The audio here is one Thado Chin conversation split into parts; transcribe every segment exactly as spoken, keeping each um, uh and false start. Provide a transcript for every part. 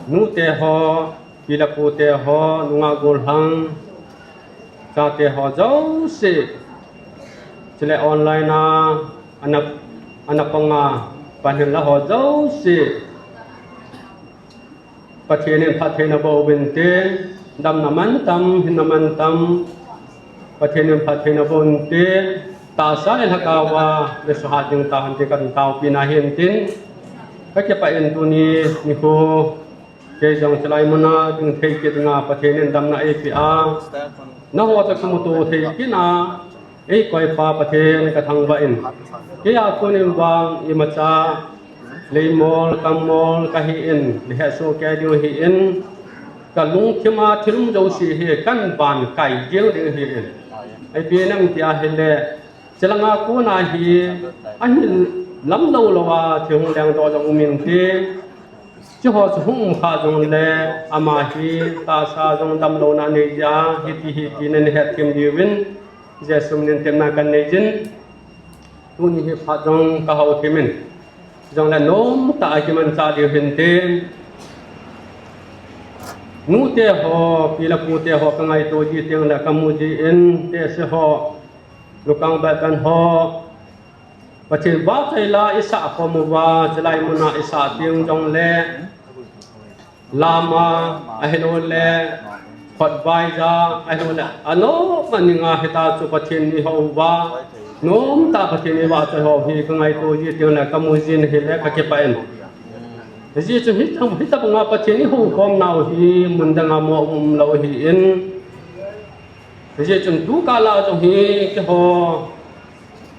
Nute ho, pi le pute ho, nungah gollhang chate ho jouse, chule online a ana, ana panga panhin la ho jouse, Pathen in phattheina boh uvinte, damna mantam, hinna mantam, Pathen in phattheina boh uvinte, tahsa le lhagaova vesuhat ding tahen ti kahin taopina ahin tin, kakipah in tuni nikho kei jong chulai muna ding thei kit dinga Pathen in damna eipeh a, nangho toh kimuto thei kit a eikoipa Pathen kathangvah in, keiya kon in vang imacha leimol, kangmol kahin, nahet soh kei diu ahin, kalungthima thil um jouse hi kahin ban kai jeng ding ahin. Ipi jeh ham tia ahile, chulanga kona hi ahin lamlou louva thil hung lengdoh jong um inte. Chuho chu hung um kha jongle, ama hi tahsa jong damlouna nei jeh a, hiti hiti nahet them diuvin, Jesu minin temna kahin nei jin, tuni hi phat jong kahao them in, jongle nomtah a kimanchah diu hinte. Nute ho, pi le pute ho kangaito ji tengle kamu jin, tehse ho, lukang balkan ho, Pathen vahchoi la isah khom uva, chulai muna isah teng jongle, lama, ahilouleh, khatvai ja, ahilouleh, anom aninga hitia chu Pathen ihou uva, nomtah Pathen ivahchoi ho hi kangaito ji tengle kamu jin ahile kakipah in. Hijeh chun hitabanga Pathen ihoukhom nau hi mun danga mo umlou ahin. Hijeh chun tukal a jong hi keiho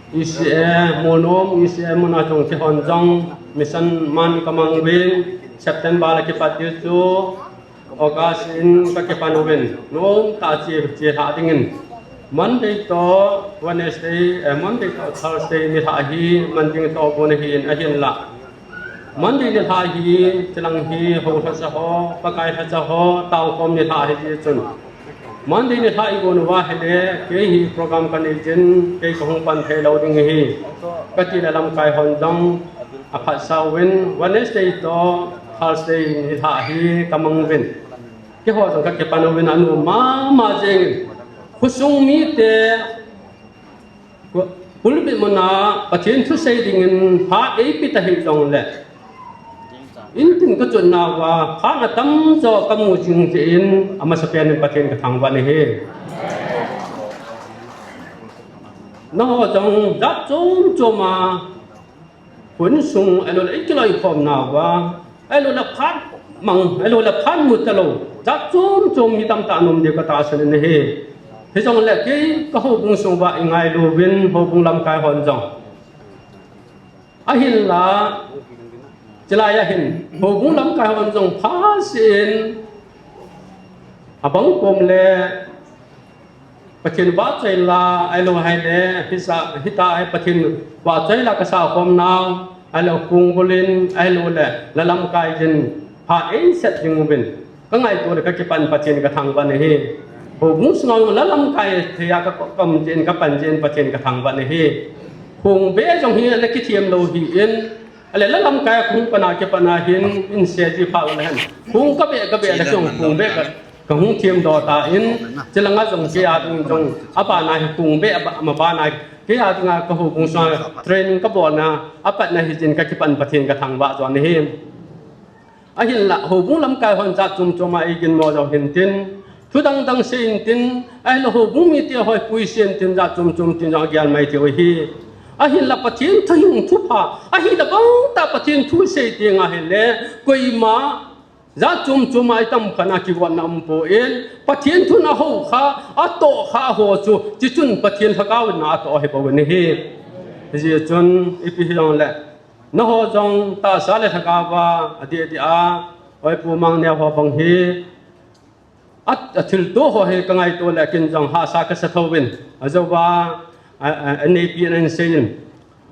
E C A, Molnom E C A muna jong keihon jong mission man kamang uvin, September la kipat diu chu August in kakipan uvin, nomtah che, chelhah dingin. Monday toh Wednesday, eh, Monday toh Thursday nilhah hi man ding tohgon ahin, ahinla Monday nilhah hi, chulang hi, hou lhacha ho, Pakai lhacha ho, taokhom nilhah ahi jeh chun, Monday nilhah igon uva ahile, kei hi program kanei jin, kei kahung pan thei lou ding ahi, katile lamkai hon jong aphatsah uvin, Wednesday toh Thursday nilhah hi kamang uvin. Keiho jong kakipan uvin anom mama jengin. Khosung mite, pulpit muna Pathen thusei dingin phat eipe tahih jongle, intin kachotnauva phat atamjo kamu jing jeh in amasapen in Pathen kathangvah in ahi. Nangho jong jat chom chom a, khosung, ahilouleh ikiloikhomnauva, ahilouleh phat mang, ahilouleh phat mu talou, jat chom chom mi tamtah aum diu katahsan in ahi. Hijongle kei kahoubung sunguva ingailu uvin, houbung lamkai hon jong. Ahinla, chulai ahin, houbung lamkai hon jong phatseh in, abang kom le, Pathen vahchoi la, ahilou ahile, hisa, hitia hi Pathen vahchoi la kasah khomnau, ahilou khongbulin, ahilouleh, la lamkai jin, phat eiset jing uvin. Kangaito le kakipan Pathen kathangvah in ahi. Houbung sunga la lamkai thei a ka, kaum jin, kapan jin Pathen kathangvah in ahi. Khongbe jong hi ana kithem lou ahin, ahile la lamkai a kahung pan a kipat a hin, inse ji phat uleh hen. Khong kabe, kabe le jong khongbe ka, kahung themdoh tan, chulanga jong keija ding jong, abana hi khongbe, aba, mabana hi, keija dinga kahoubung sunga training kabolna, apatna hijin kakipan Pathen kathangvah jin ahi. Ahinla, houbung lamkai hon jat chom chom a eiginmo jong hintin, thu dang dang seiyin tin, ahilou houbung mite ho hi puiseiyin tin, jat chom chom tin jong agel mai thei u ahi. Ahinla Pathen thuhing thupha, ahilou bang tah Pathen thu sei teng ahile, koima jat chom chom a itam khat a kigotna umpon, Pathen thun ahou kha, atoh kha ho chu, chuchun Pathen lhagao in atoh ahi bou ahi. Hijeh chun, ipi hijongle, nangho jong tahsa le lhagao va, adeh deh a, Oipu Mangneo ho bang hi, a, athilto ho hi kangaito le ken jong hahsa kasa thouvin, ajouva, a, a, aneipi in ahin seiyin.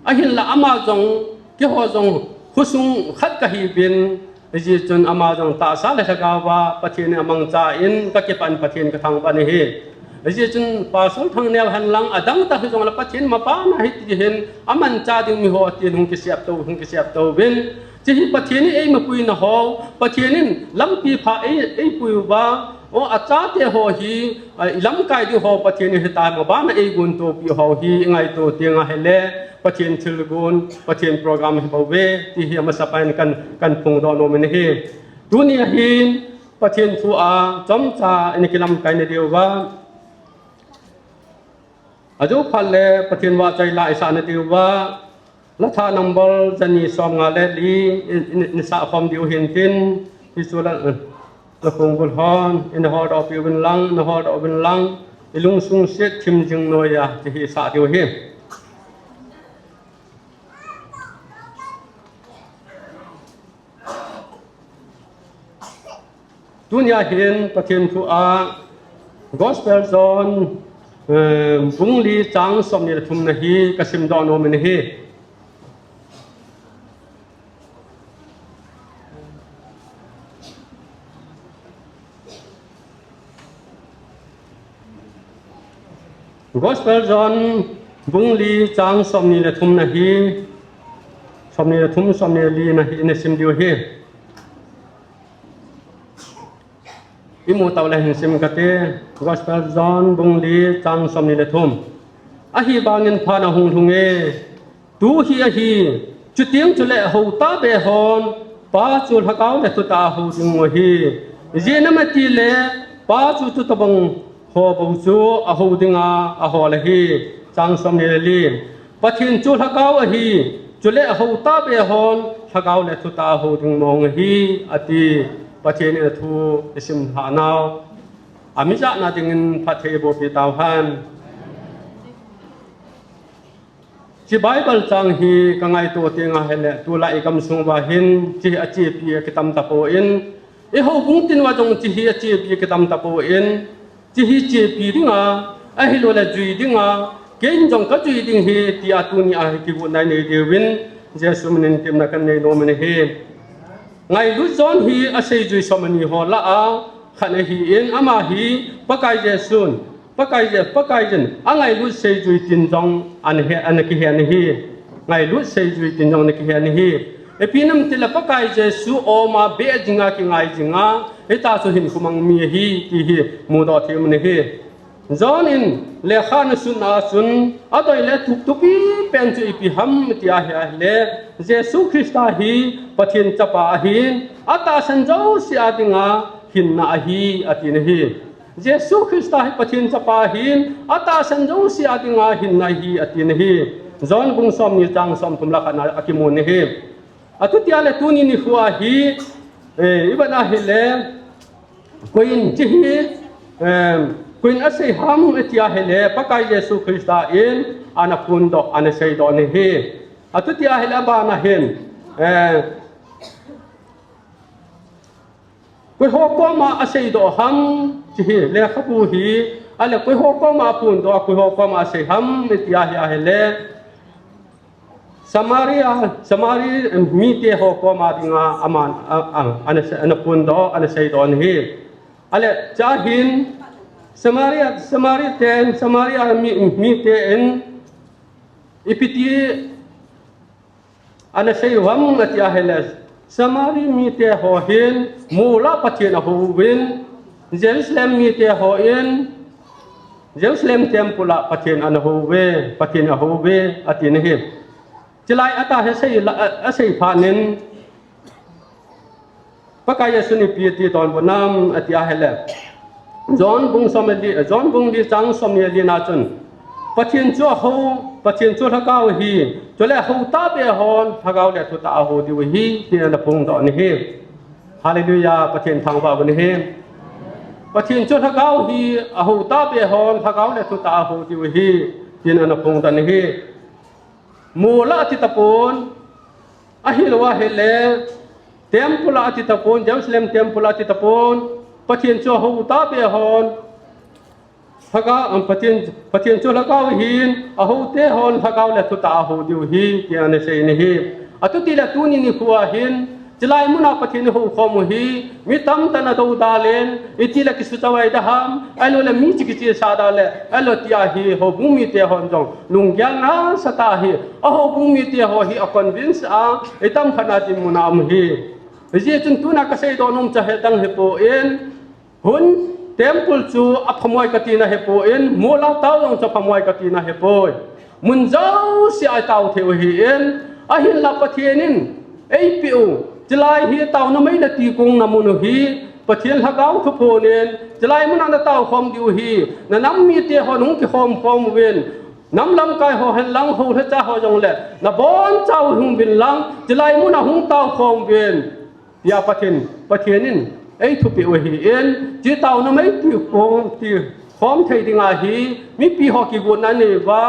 Ahinla ama jong, keiho jong, khosung khat kahiuvin, hijeh chun ama jong tahsa le lhagao va, Pathen in amangchan, kakipan Pathen kathangvah in ahi. Hijeh chun Pastor Thangneo henlang, adang tah hijongle Pathen mabana hi tihin, amanchah ding miho tin hung kisep to, hung kisep touvin, Hiche hi Pathen in eimapuina ho, Pathen in lampi pha ei, eipui uva, o, achate ho hi, a, ilamkai ding ho Pathen in hitia mabana eigontopi ho hi ingaito teng ahile, Pathen thilgon, Pathen program hi bou ve, ti hi amasapen kan, kan phongdoh nom in ahi. Tunia hin, Pathen thu a chomcha in kilamkai nadiuva, ajo phat le Pathen vahchoi la isah nadiuva, Latha number jani somnga le li, in, in, in sah khom diu hintin, hichu la, la khongbul hon, in holdoh piuvin lang, in holdoh uvin lang, ilungsung seh thim jing noiya, ti hi sah diu hi. Tunia hin Pathen thu a Gospel John, eh, bung li chang somni le thumna hi kasimdoh nom in ahi. Gospel John bung li chang somni le thumna hi, somni le thum, somni le lina hi ina sim diu ahi. Imu tau le hin sim kate, Gospel John bung li chang somni le thum. Ahivangin phat ahung lhung e, tu hi ahi, chuteng chule hou tahbeh hon, Pa chu lhagao le thutah a hou ding u ahi. Ijeh inem itile, Pa chu chutabang ho bou chu ahou dinga ahol ahi. Chang somni le li. Pathen chu lhagao ahi, chule ahou tahbeh hon lhagao le thutah a hou ding mong ahi, ati. Pathen in athu isim lhah nau, amijahna dingin phatthei eibohpi tauhen. Hiche Bible chang hi kangaito teng ahile, tulai igamsung uva hin hiche hi achepi akitam tapon, ihoubung tin uva jong hiche hi achepi akitam tapon, hiche hi chepi dinga, ahilouleh jui dinga, keiin jong kajui ding ahi, tia tunia hi kigotna inei diuvin, Jesu minin temna kanei nom in ahi. Ngailut John hi aseijui somani ho lah a khat ahin, ama hi Pakai Jesun, Pakai Je-, Pakaiyin angailut seijui tin jong ana he, ana kihen ahi. Ngailut seijui tin jong ana kihen ahi. Ipi inem itile Pakai Jesu oma beh jinga kingai jinga, hitia chu hinkho mang mi ahi, ti hi mudoh thei um in ahi. John in lekha ana sutna a chun, adei le thupi pen chu ipi ham tia hi ahile, Jesu Christa hi Pathen Chapa ahin, atahsan jouse a dinga hinna ahi, atin ahi. Jesu Christa hi Pathen Chapa ahin, atahsan jouse a dinga hinna ahi, atin ahi. John bung somni chang somthum le khatna akimun ahi. Atutia le tuni nikho a hi, eh, ivet ahile, koiin hiche hi, eh, koiin asei ham iti ahile, Pakai Jesu Christa in ana phondoh, ana seidoh in ahi. Atutia ahile abana hin, eh, koiho koma aseidoh ham, hiche hi lekhabu hi, ahile koiho koma aphondoh, koiho koma asei ham iti ahi ahile, Samaria, Samari mite ho koma dinga aman, a, a, ana se-, ana phondoh, ana seidoh in ahi. Ahile, hiche a hin, Samaria, Samari ten, Samaria mi, mite in, ipi ti ana sei u ham ati ahile, Samari mite ho hin, mol a Pathen ahouvin, Jerusalem mite hon, Jerusalem temple a Pathen ana houve, Pathen ahouve, atin ahi. Chulai a tah hi asei la, a, asei phat in, Pakai Jesun ipi ati donbut nam ati ahile, John bung som le li, John bung li chang somni le li na chun, Pathen chu ahou, Pathen chu lhagao ahi, chule ahou tahbeh hon lhagao le thutah a hou diu ahi, tin ana phongdoh in ahi. Hallelujah, Pathen thangvah in ahi. Pathen chu lhagao ahi, ahou tahbeh hon lhagao le thutah a hou diu ahi, tin ana phongdoh in ahi. Mol a ati tapon, ahilou ahile, temple a ati tapon, Jerusalem temple a ati tapon, Pathen chu ahou tahbeh hon, lhagao, um, Pathen, Pathen chu lhagao ahin, ahoute hon lhagao le thutah a hou diu ahi, tin ana sei in ahi. Atuti le tuni nikho a hin, Chulai muna Pathen ihoukhom u hi, mi tamtah in adou dalin, itile kisuchawai da ham, ahilouleh mi chi kichesa dalin, ahilou tia hi houbung mite hon jong lunggel nasatah hi, ahoubung mite ho hi a convince a, itam khat a dinmun a um hi. Hijeh chun tuna kaseidoh nom chu ahi dang hipon, Hun temple chu aphamoi kati na hipon, mola tao jong chu aphamoi kati na hipoi. Mun jousea itao thei u ahin, ahinla Pathen in eipeh u, chulai hi taona mei le tikong na mun u hi, Pathen Lhagao thuphon in, chulai muna natao khom diu hi, nanam mite hon hung kikhom khom uvin, nam lamkai ho henlang, hou lhacha ho jongle, nabonchauva hung uvin lang, chulai muna hung tao khom uvin. Tia Pathen, Pathen in eithupeh u ahin, chi taona mei tikong, tikhom thei dinga hi, mipi ho kigotna anei uva,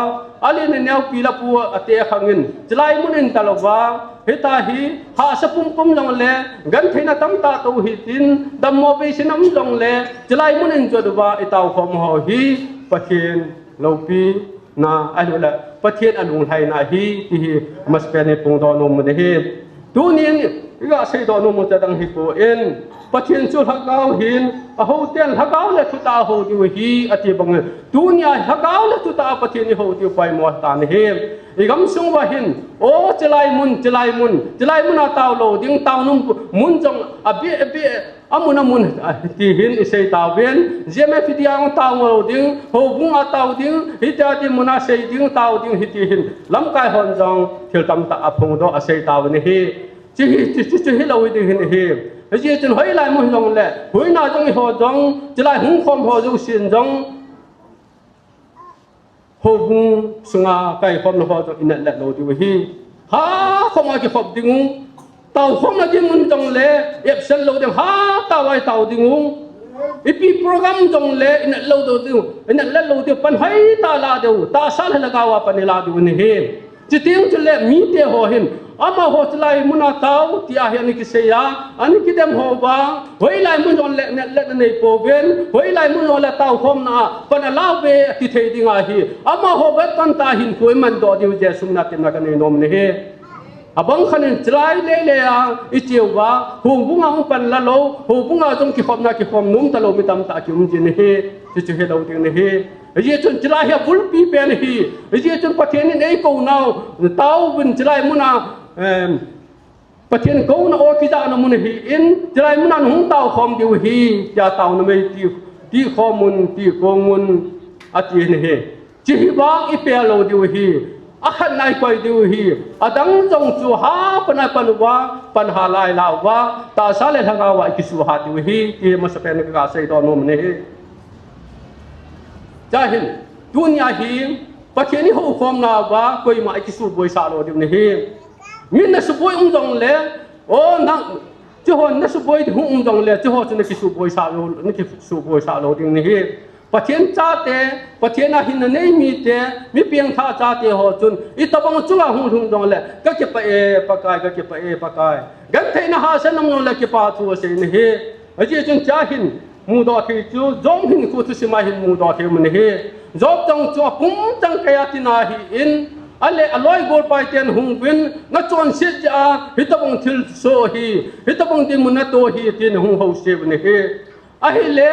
alen aneo pi le pu ate khang in, chulai mun in talouva, hitia hi, hahsa pumpum jongle, gentheina tamtah tou hitin, dammo beisei nam jongle, chulai mun in jot uva, itao khom ho hi, Pathen loupi na, ahilouleh Pathen alunglhaina ahi, ti hi amasapen in phongdoh nom u ahi. Tunin, iga seidoh nom u chu adang hipon, Pathen chu Lhagao ahin, ahou ten Lhagao le thutah a hou diu ahi, ati bangin. Tunia Lhagao le thutah a Pathen ihou diu poimo ahitan ahi. Igamsung uva hin, o, chulai mun, chulai mun, chulai muna tao lou ding, taona mun jong abeh, abeh, amun amun, a, ti hin isei tauvin, G M F D a tao lou ding, houbung a tao ding, hitia dinmun a sei ding, tao ding, hiti hin, lamkai hon jong, thil tamtah aphongdoh asei tauvin ahi. Chi hi, chi, chi, chi hilou ding ahin ahi. Hijeh chun hoilai mun jongle, hoina jong eiho jong, chulai hung khom ho jousen jong, houbung sunga kaikhomna ho jong inatlet lou diu ahi. Hakhoma kikhop ding u, taokhomna dinmun jongle, absent lou ding, hatah uva itao ding u. Ipi program jongle, inatlet lou diu, inatlet lou diu, pan hoitah a la diu, tahsa le lhagao a pan ila diu ahi. Chuteng chule mite ho hin, amaho chulai muna tao, tia hi ana kisei a, ana kidem ho uva, hoilai mun jongle, inatlet anei pouvin, hoilai mun jongle taokhomna a, pan ala uve, ati thei ding ahi. Amaho bep pan tah a hinkho imandoh diu Jesu mina temna kanei nom u ahi. Abang khat in chulai lele a, icheuva, houbung a hung pan la lou, houbung a jong kikhopna kikhom nom talou mi tamtah kium jin ahi, chuchu hilou ding ahi. Hijeh chun chulai hi abulpi pen ahi, hijeh chun Pathen in eikou nau, taovin chulai muna, em, Pathen kouna o kijahna mun ahin, chulai muna nahung taokhom diu ahi, tia taona mei ti, tikhom mun, tikong mun, ati ahi. Chi hi vang ipel lou diu ahi, akhatna ikoi diu ahi, adang jong chu hapan a pan uva, pan halai la uva, tahsa le lhagao a ikisuhat diu ahi, ti amasapen in kaga seidoh nom u ahi. Chua hin, tunia hi, Pathen ihoukhomna uva, koima ikisuboisah lou diu ahi. Min nasuboi um jongle, o, nang, chihon nasuboi hung um jongle, chiho chu nakisuboisah lou, nakisuboisah lou ding ahi. Pathen chate, Pathen a hinna nei mite, mi pengthah chate ho chun, itobang chunga hung lhung jongle, kakipah e Pakai, kakipah e Pakai. Gentheina hahsatna um jongle kipathu asei ahi. Hijeh chun chua hin, mudoh thei chu, Job hinkho thusim a hin mudoh thei um ahi. Job jong chu apum changkeiya tina ahin, ale aloi golpai ten hung uvin, nachonset jeh a, hitobang thilsoh hi, hitobang dinmun nato hi, tin hung houset uvin ahi. Ahile,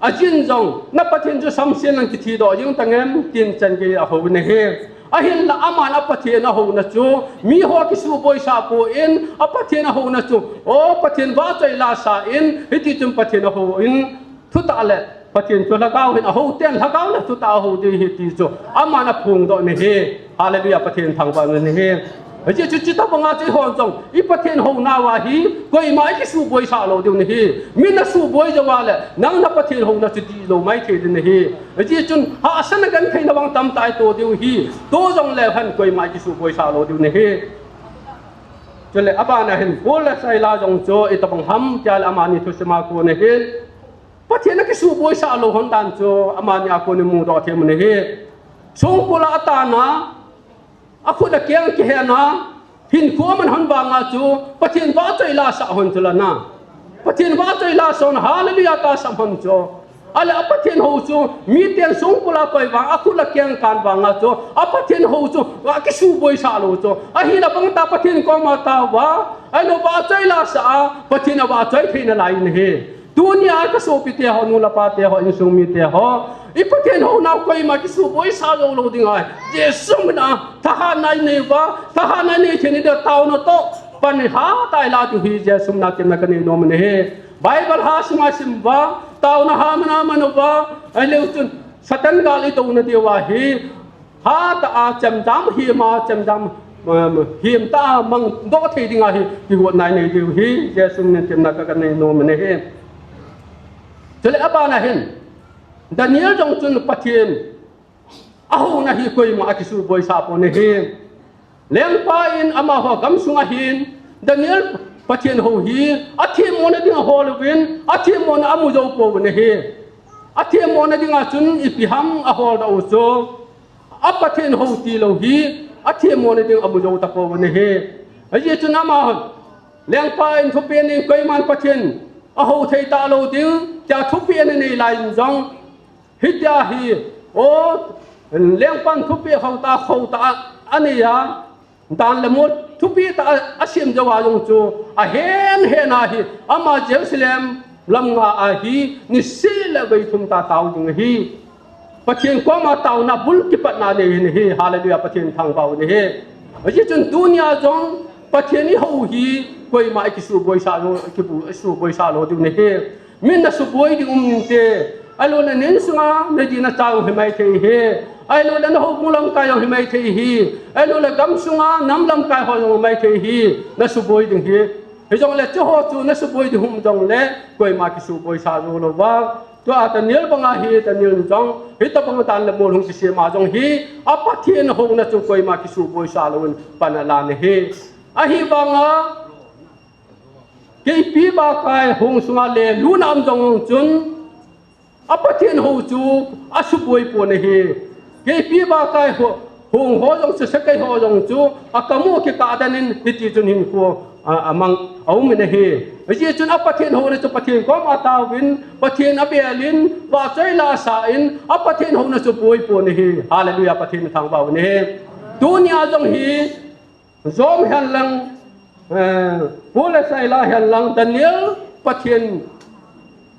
ajin jong, na Pathen chu samsen lang kithi doh jing tangem, tin chan gei ahou uvin ahi. Ahinla aman a Pathen ahouna chu, miho kisuboisah pon, a Pathen ahouna chu, o Pathen vahchoi lasah in, hiti chun Pathen ahouvin, thutah le, Pathen chu lhagao ahin, ahou ten lhagao le thutah a ahou ding ahi ti chu, aman aphongdoh ahi. Hallelujah, Pathen thangvah in ahi. Hijeh chun chutobanga chu eihon jong, i Pathen houna uva hi, koima ikisuboisah lou diu ahi. Min nasuboi jouva le, nang na Pathen houna chu dihlou maithei ding ahi. Hijeh chun, hahsatna gentheina vang tamtah ito diu ahi. To jongle hen koima ikisuboisah lou diu ahi. Chule, abana hin, Paul le Silas jong chu, itobang ham, tia le amani thusim a kon ahin. Pathen akisuboisah lou lhon dan chu, amani a kon in mudoh thei um ahi. Songkul a atana, akhut akeng kihen a, hinkho aman lhon vanga chu, Pathen vahchoi lasah lhon chu lana. Pathen vahchoi lasah lhon, hallelujah tahsan lhon chu. Ahile a Pathen hou chu, miten songkul a koi vang, akhut a kengkan vang a chu, a Pathen hou chu, akisuboisah lou chu. Ahinla bang ta Pathen koma tao va, ahilou vahchoi la sah a, Pathen avahchoi thei nalai in ahi. Tunia kasopite ho, nu le pate ho, insung mite ho, i Pathen houna koima kisuboisah jou lou ding ahi. Jesu mina, thahatna inei uva, thahatna inei thei ni dia taona toh, pan hatah a ila diu hi, Jesu mina temna kanei nom in ahi. Bible ha sunga sim uva, taona ha mana mana uva, ahilou chun Satan gal itouna diu ahi, hatah a chemjam hima, chemjam, um, himtah a mangdoh thei ding ahi, kihotna inei diu hi, Jesu mina temna ka, kanei nom in ahi. Chule abana hin, Daniel jong chun Pathen ahouna hi koima akisuboisah pon ahi. Lengpa in amaho gamsunga hin, Daniel Pathen hou hi, athemmona ding ahol uvin, athemmona amu jou pouvin ahi. Athemmona dinga chun ipi ham ahol doh u chu, a Pathen hou tilou hi, athemmona ding amu jou tapouvin ahi. Ajeh chun amaho, lengpa in thupeh in koiman Pathen ahou thei talou ding, tia thupeh anei lai in jong, hitia hi, o, lengpan thupeh hou ta, hou ta a, anei a, dan le mol thupeh tah a, asem jou a jong chu, ahen hen a hi, ama Jerusalem lam nga a hi, niseh le vei thum ta tao ding ahi. Pathen koma taona bul kipatna nei in ahi, hallelujah, Pathen thangvah in ahi. Ajeh chun tunia jong, Pathen ihou hi, koima ikisuboisah lou, ikibu, isuboisah lou diu ahi. Min nasuboi ding um inte. Ahilou le na insunga nadin nacha jong hi maithei ahi. Ahilou le nahoubung lamkai jong hi maithei ahi. Ahilou le gamsunga nam lamkai ho jong maithei ahi. Nasuboi ding ahi. Hijongle chuho chu nasuboi ding um jongle koima kisuboisah jou lou va. Tua Daniel banga hi, Daniel in jong hitabang dan le mol hung kisem a jong hi, a Pathen houna chu koima kisuboisah louvin pan ala in ahi. Ahivanga keipi bakai hung sunga le luna um jong chun, a Pathen hou chu asuboi pon ahi. Keipi bakai ho, hung ho jong chu, sakei ho jong chu, akamu kikah dan in hiti chun hinkho, a, amang, aum in ahi. Ajeh chun a Pathen houna chu Pathen koma taovin, Pathen abel in, vahchoi la sah in, a Pathen houna chu boi pon ahi. Hallelujah, Pathen thangvah in ahi. Tunia jong hi, Job hen lang, eh, Paul le Sila hen lang, Daniel, Pathen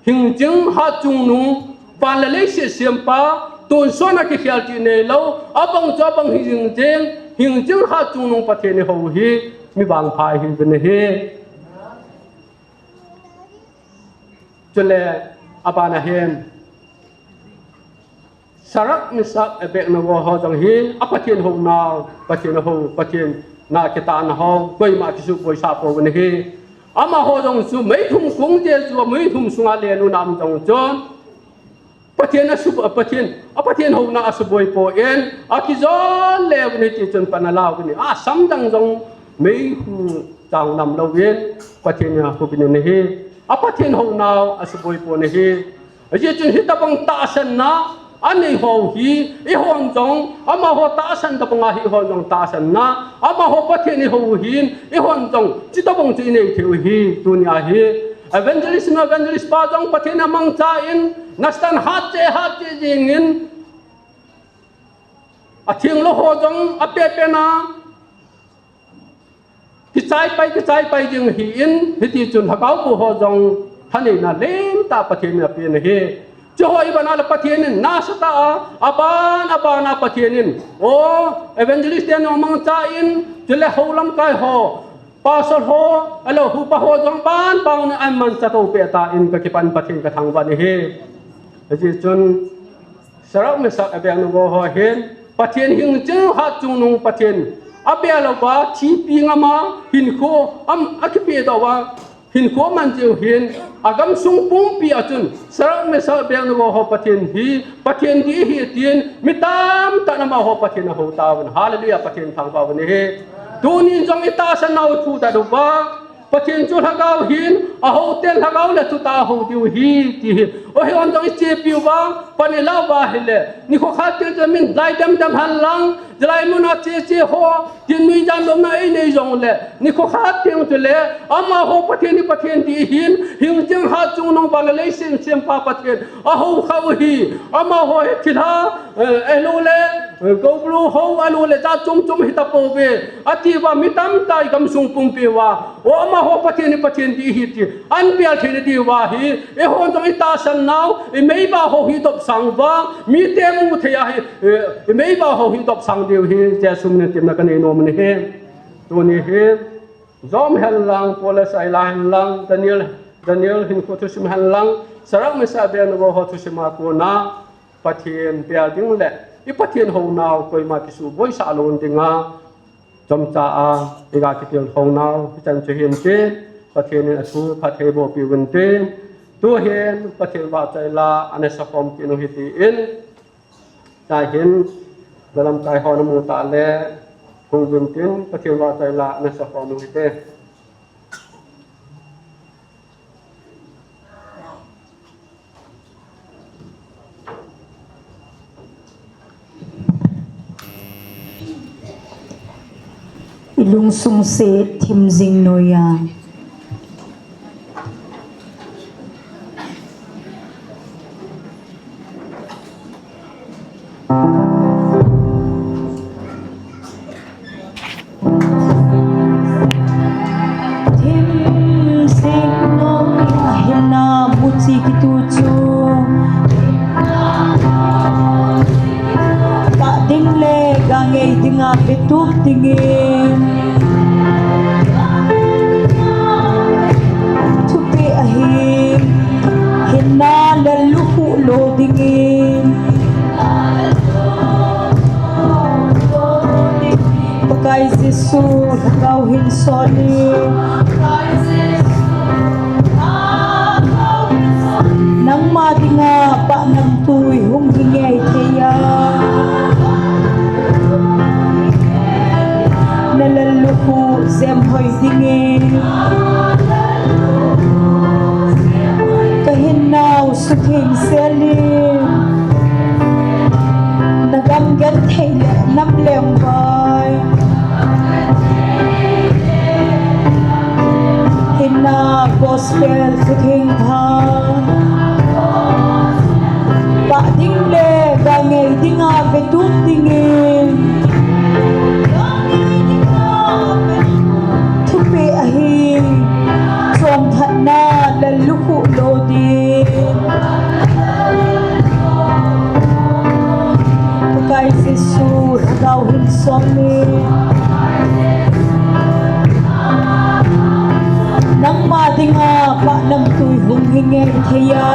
hingjing hatchungnung, van le leiset sempa, tonsot a kikhel tih neilou, abang chu abang hingjing, hingjing hatchungnung Pathen ihou hi, mi vangpha ihiuvin ahi. Chule, abana hin, Shadrach, Meshach, Abednego ho jong hi, a Pathen houna, Pathen hou, Pathen na kitahna ho, koima kisuboisah pouvin ahi. Amaho jong chu meithum kong Jesu, meithum sunga le luna um jong chun, Pathen asu, Pathen, a Pathen houna asuboi pon, akijol le uvin hiti chun pan ala uvin ahi. Asam dang jong meihu chang nam louvin, Pathen a hubin ahi. A Pathen houna asuboi pon ahi. Ajeh chun hitabang tahsanna anei ho hi, eihon jong, amaho tahsan tabanga hi eihon jong tahsanna, amaho Pathen ihou hin, eihon jong, chutabang chu inei thei u ahi, tunia hi. Evangelist na evangelist pa jong Pathen amangcha in, nastan hatcheh, hatcheh jing in, atheng lou ho jong apeh peh na, kichai pai, kichai pai jing ahin, hiti chun lhagao bu ho jong thaneina lentah Pathen in apen ahi. Chuho ibana le Pathen in nasatah a, aban, abana Pathen in, o, evangelist te nung mangcha in, chule hou lamkai ho, pastor ho, ahilou upa ho jong ban, ban in amancha to peh tan kakipan Pathen kathangvah in ahi. Hiti chun, Shadrach, Meshach, Abednego ho hin, Pathen hingjing hatchungnung Pathen, abel uva thipi ngam a hinkho, am, akipe doh uva hinkho aman jeh u hin, agamsung pumpi a chun, Shadrach, Meshach, Abednego ho Pathen hi, Pathen ding ahi tin, mi tamtah in amaho Pathen ahou tauvin, hallelujah, Pathen thangvah uvin ahi. Tunin jong itahsan nau thudoh uva, Pathen chu lhagao ahin, ahou ten lhagao le thutah a hou diu ahi, ti hi. Ahivang jong ichepi uva, pan ilah uva ahile, nikho khat teng chun min lai dem dem hen lang, Jalai muna cheche ho, tin nui jan lomna einei jongle, nikho khat teng chule, amaho Pathen hi Pathen ding ahin, hingjing hatchungnung vannoi leiset sempa Pathen, ahou khah u ahi, amaho hi thilha, eh, ahilouleh, eh, goblu ho, ahilouleh, jat chom chom hitapouve, atiuva mi tamtah igamsung pumpi uva, o amaho Pathen hi Pathen ding ahi ti, ahin bel theina diuva hi, eihon jong itahsan nau, imeibah ho hi dopsang uva, mite mu thei ahi, eh, imeibah ho hi dopsang diu hi, Jesu min in temna kanei nom ahi. Tuni hi, Job hen lang, Paul le Sila hen lang, Daniel, Daniel hinkho thusim hen lang, Sadrak, Meshak, Abednego ho thusim a kona, Pathen bel ding le, i Pathen hounau, koima kisuboisah lou dinga, chomcha a, iga kitilkhou nau, hichan chu hinte, Pathen in athu phattheiboh peh uvinte, tuhin, Pathen vahchoila, ana sakhom kit u hite, tin, tahin, nalamkai hon amu tah le, hung uvinte, Pathen vahchoila, ana sakhom u hite. I lungsung se thim jing noiya. Thim sing nung hinna muchi kitu chu. Pah ding le ga ngei dinga vetup dingin. Thupeh ahi, hinna lallukhuh lo dingin. Pakai Jesu, Lhagao hin solin. Nangma dinga pahnamtui hung hi ngei thei a. Na lallukhuh jemhoi dingin. Ka hinnau sutheng selin. Na gam genthei le nam lengvai. Hinna gospel sutheng tha. Pah ding le ga ngei dinga vetup dingin. Thupeh ahi, chonphatna lallukhuh lo ding. Pakai Jesu, Lhagao hin solin. Nangma dinga pahnamtui hung hi ngei thei a.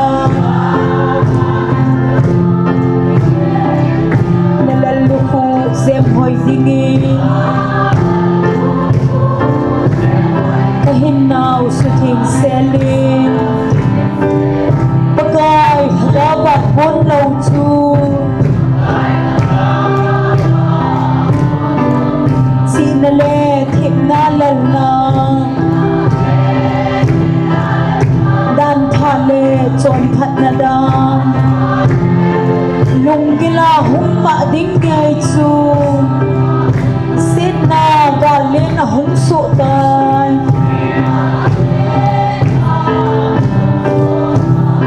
Na lallukhuh jemhoi dingin. Ka hinnau sutheng selin. Pakai Lhagao vahbon lou chu. Chihna le thepna lalna. Dantha le chonphatna dan. Lunggil a hung mah ding ngei chu. Setna gal le na hung soh tai.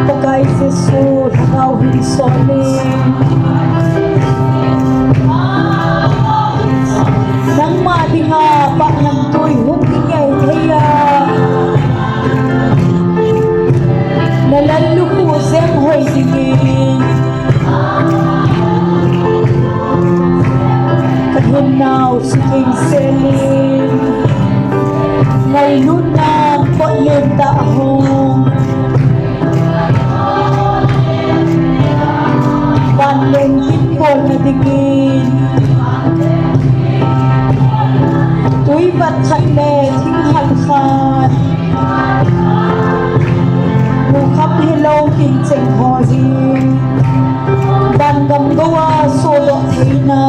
Pakai Jesu, Lhagao hin solin. Nangma dinga pahnamtui hung hi ngei thei a. Na lallukhuh jemhoi dingin. Ka hinnau sutheng selin. Ngailutna kot lentah hung. Vanleng hin bolna dingin. Tui vat khat le thing khat khat. Mukhap hilou kin cheng ho hi. Van gam gou a sodoh theina.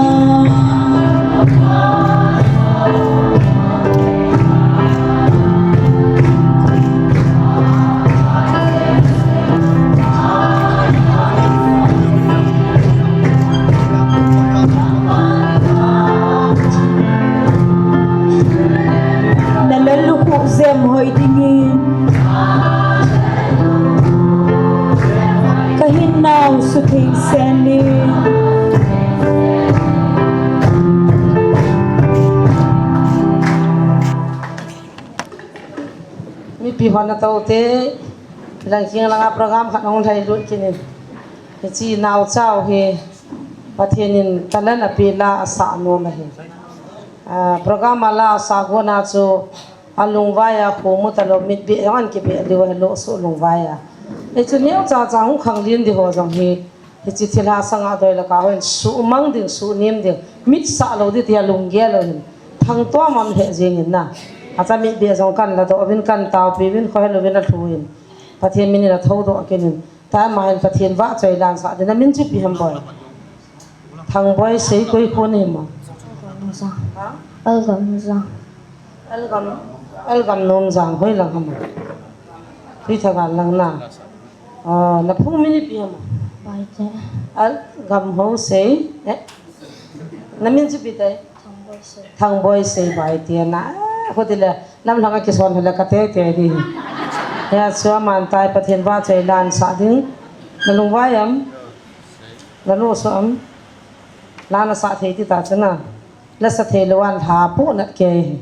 Seni. Mipi hon natoh te, lang king langa program khat hung lhai lut kit in. Hiche naocha u hi Pathen in talent ape la asah nom ahi. Ah, program a la asah gon a chu alungvai a khomu talou, mit beh jong ana kibeh diu ahi, alosoh lungvai a. Hichu neocha cha hung khanglen ding ho jong hi, hiche thilha sanga doi laka hon suhmang ding, suhnem ding, mit sah lou ding tia lunggel lou hin. Thangtom a um lheh jeng in na. Acha mit beh jong kana ladoh uvin, kana taopi uvin, khohel uvin alhu in. Pathen min in athoudoh kit in. Tua hi ama hin Pathen vahchoi lansah ding. Namin chu ipi ham boi? Thangboi Sei, koi kho nahi mo? Algam Jang. Ha? Algam Jang. Algam, Algam Nomjang, hoilang ham? Tuithagal lang na. Ah, naphung min ipi ham? Baite. Algam Hou Sei. Eh? Namin chu ipi tai? Thangboi Sei. Thangboi Sei Baite na. Ah, kho tile. Lamlhang a kison hile ka tei tei ding. Hia chu aman tua hi Pathen vahchoi lansah ding. Nalungvai am? Nalosoh am? La nasah thei ti ta chu na. La sa thei lou a lha poh nat kei.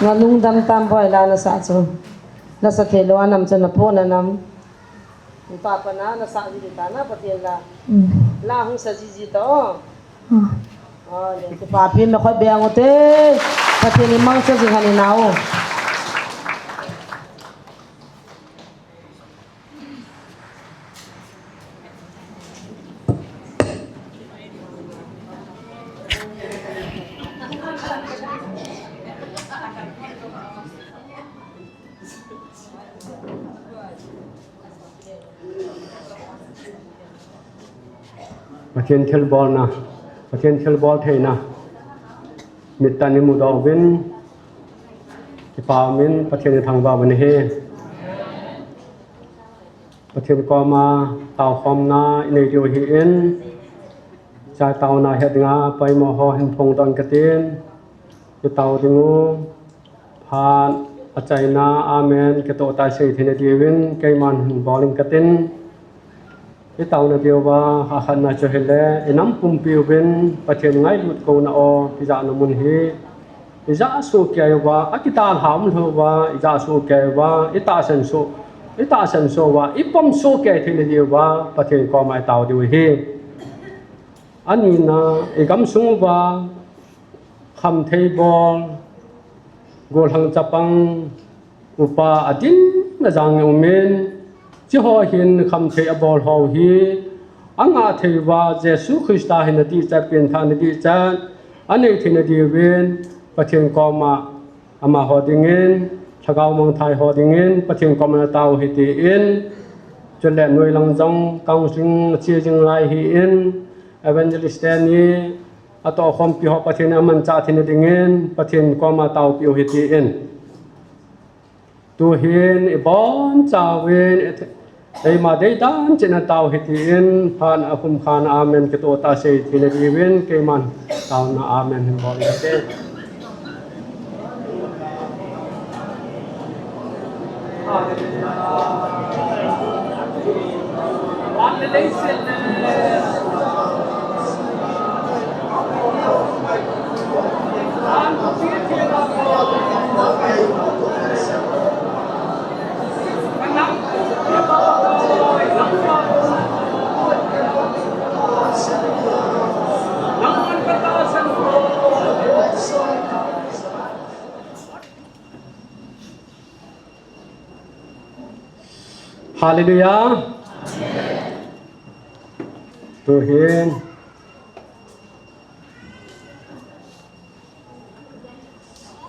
Na lungdam tam boi la na sa chu. Na sa thei lou a nam chu na po na nam. Papa na na sa ji ta na Pathen la. Mm. La hung sa ji ji ta o. Mm. O, le kipa pi me khoi be ang o te. Pathen in mang sa ji han in a o. Pathen thilbolna, Pathen thilbol theina, mit tah in i mudoh uvin, kipa umin Pathen i thangvah uvin ahi. Pathen koma taokhomna i nei diu ahin, chai taona het dinga poimo ho hin phongdoh in katin, i tao ding u, phat achaina, amen, kitoh tah sei theina diuvin, keiman hin bol in katin, i taona diuva, akhatna chu hile, i nam pumpi uvin, Pathen ngailut kouna o, kijahna mun hi, i jah soh kei uva, akitah lha umlou uva, i jah soh kei uva, i tahsan soh, i tahsan soh uva, i pom soh kei theina diuva, Pathen koma i tao diu ahi. Anina, i gamsung uva, khamthei bol, gollhang chapang, upa adin ajang umin, chiho hin khamthei abol ho hi, angah thei uva, Jesu Christa hin adihchet, penthah nadihchet, anei theina diuvin, Pathen koma, amaho dingin, lhagao mangthah ho dingin, Pathen koma natao u ahi tin, chule noilang jong, counseling che jing lai ahin, evangelist teni, atohkhompi ho Pathen in amanchah theina dingin, Pathen koma taopeh u ahi tin. Tuhin, i bonchauvin, i th-, eima deidan cheh in natao u ahi tin, phat akhum khan, amen, kitoh tah sei theina diuvin, keiman taona, amen, hin bol in kate. Hallelujah. Tuhin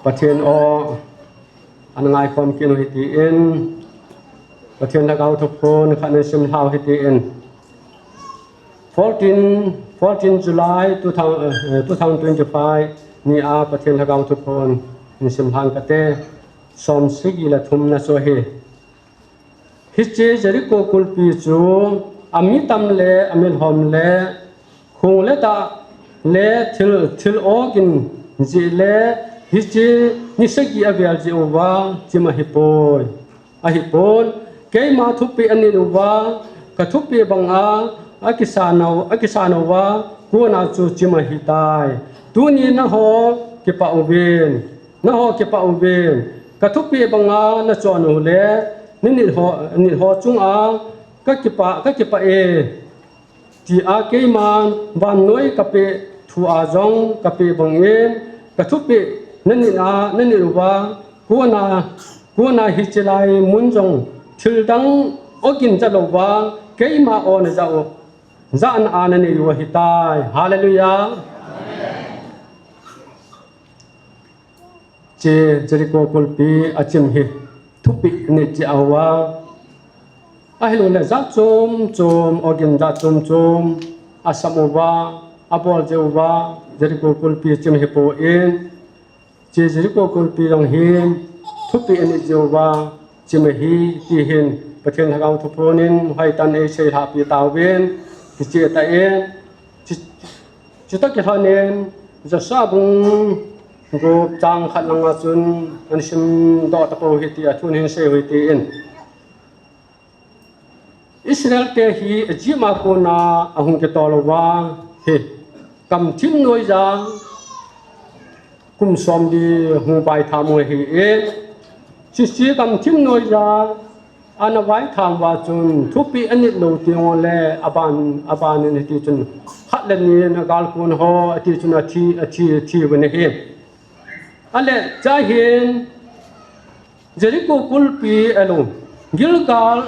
Pathen o, ana ngaikhom kit u ahi tin, Pathen Lhagao Thuphon khat nasim lhau ahi tin. Fourteen, fourteen July two thousand, eh, two thousand twenty-five nia Pathen Lhagao Thuphon nasim lhan kate, som sagi le thumna chu ahi. Hiche Jericho kulpi chu, ami tam le, ami lhom le, khung le tah le thil, thil ogin jeh le, hiche ni sagi avel jeh uva chim ahipoi. Ahipon, keima thupeh anit uva, ka thupeh banga, akisa nau, akisa nauva, kona chu chim ahitai. Tuni nangho kipah uvin, nangho kipah uvin, ka thupeh banga nachon u le, nanit ho, nit ho chunga, ka kipah, ka kipah e. Tia keiman vannoi kapeh thua jong kapeh bangin, ka thupeh nanit a, nanit uva, kona, kona hiche lai mun jong thildang ogin jalouva, keima o najah u, jahna a nanei u ahitai. Hallelujah. Hiche Jericho kulpi achim hi thupeh anit cheh uva, ahilou le jat chom chom, ogin jat chom chom asam uva, abol jeh uva, Jericho kulpi chim ahipon, hiche Jericho kulpi jong hi thupeh anit jeh uva chim ahi, ti hin Pathen Lhagao Thuphon in hoitah in eiseilhahpi tauvin, kicheh tah in, chu, chutoh kilhonin, Joshua bung gup chang khat langa chun, ana simdoh tapou ahi tia thu hin sei u ahi tin. Israel te hi Egypt a kona ahung kitol uva hi, gamthip noiya, Kum somli hung vaitham u ahin, Sisi gamthip noiya ana vaitham uva chun thupeh anit lou teng uleh aban, aban in hiti chun khat le ni in agalkon ho ati chun athi, athi, athi uvin ahi. Ahileh chua hin Jericho kulpi alo, Gilgal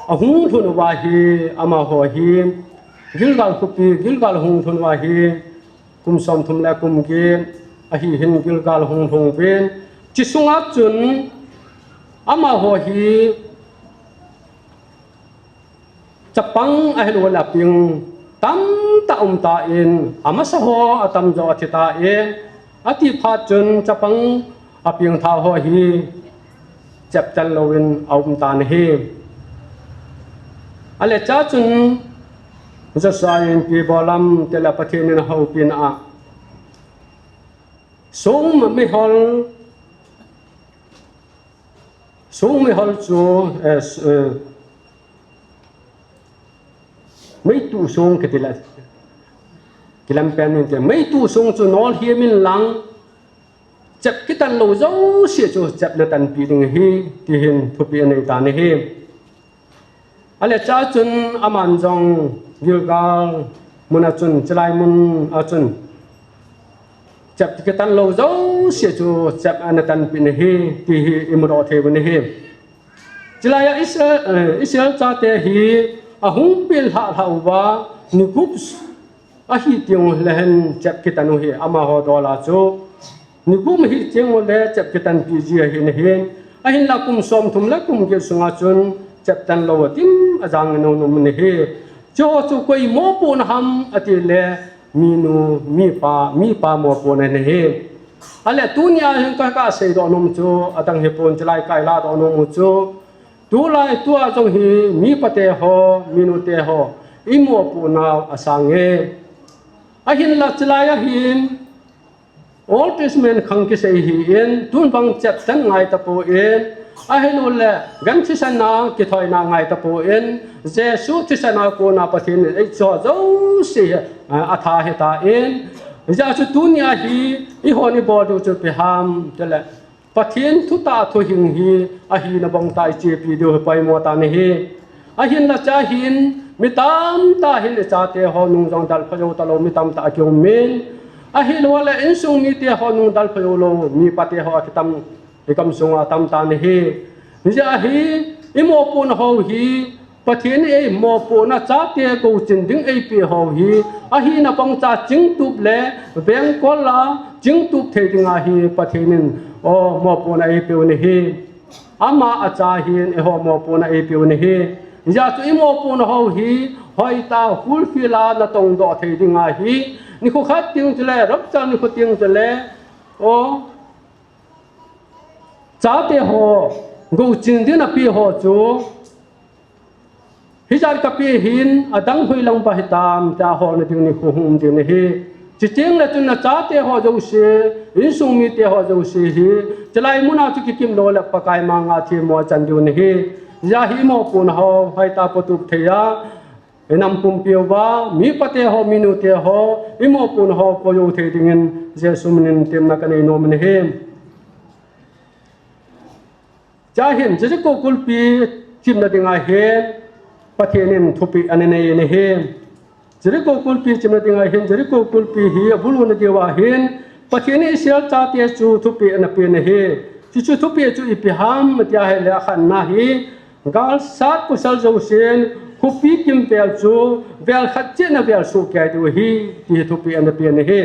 ahung lhun uva hi, amaho hi Gilgal khopi, Gilgal ahung lhun uva hi kum somthum le kum get ahi hin Gilgal ahung lhung uvin. Chuche sunga chun amaho hi chapang ahilouleh apeng tamtah um tan, amasa ho atamjo athi tan, ati phat chun chapang apeng tha ho hi cheptan louvin aum tan ahi. Ahileh chua chun Joshua in ipi bol ham tileh Pathen in ahoupina a song meihol, song meihol chu, eh, s-, eh, meitu song kiti leh kilam pen inte, meitu song chu nolhim in lang, chep kitan lou jouse chu chep natanpeh ding ahi, tihin thupeh anei tan ahi. Ahileh chua chun aman jong Gilgal mun a chun, chulai mun a chun chep kitan lou jouse chu chep anatanpeh in ahi, ti hi imudoh thei uvin ahi. Chulai a Israel, eh, Israel chate hi ahung peng lhah lhah uva, ni gup ahi teng uleh hin chep kitan u hi amaho dol a chu ni gup ahi teng uleh chep kitanpeh ji ahin ahi. Ahinlah kum somthum le kum get sunga chun cheptan lou adim ajang nom nom in ahi. Chuho chu koi mopohna ham atileh minu, mipa, mipa mopohna ahi. Ahileh tunia hin ka, kaseidoh nom chu adang hipon, chulai kailadoh nom u chu tulai tua jong hi mipate ho, minute ho imopohnau asang e. Ahinlah chulai a hin Old Testament khang kisei ahin, tun bang cheptan ngai tapon, ahilouleh gan thisan a kithoina ngai tapon, Jesu thisan a kona Pathen in eiho jouse hi, a, atha ahitan, hijeh chun tunia hi eihon ibol diu chu ipi ham tileh Pathen thutah thuhing hi ahina bang tah ichepi diu hi poimo tan ahi. Ahinlah chua hin mi tamtah hin ichate ho nung jong dalpha jou talou mi tamtah akium in, ahilouleh insung mite ho nung dalpha jou lou mipate ho akitam igamsunga atam tan ahi. Hijeh hin imopohna ho hi Pathen in eimopohna chate gouchin ding eipeh ho hi, ahina bang cha chingtup le vengkol a chingtup thei dinga hi Pathen in, o, mopohna eipeh u ahi. Ama acha hin eiho mopohna eipeh u ahi. Hijeh chun imopohna ho hi hoitah a fulfill a natongdoh thei dinga hi, nikho khat teng chuleh, rapture nikho teng chuleh, o, chate ho gouchin ding napeh ho chu hijat kapeh hin adang hoilang pa hitam tia holna ding nikho hung um ding ahi. Chuteng leh chun nachate ho jouse, insung mite ho jouse hi chulai mun a chu kikim lou leh Pakai manga themmo achan diu ahi. Hijeh hin imopohna ho hoitah a potup thei a, inam pumpi uva mipate ho, minute ho, imopohna ho poujou thei dingin Jesu minin temna kanei nom in ahi. Chua hin Jericho kulpi chimna dinga hin Pathen in thupeh ananei in ahi. Jericho kulpi chimna dinga hin, Jericho kulpi hi abuluna diuva hin Pathen in Israel chate chu thupeh anapeh in ahi. Chuchu thupeh chu ipi ham tia ahileh, akhatna hi galsat pasal jousen khopi kimvel chu vel khat cheh in avel soh kei diu ahi, ti hi thupeh anapeh in ahi.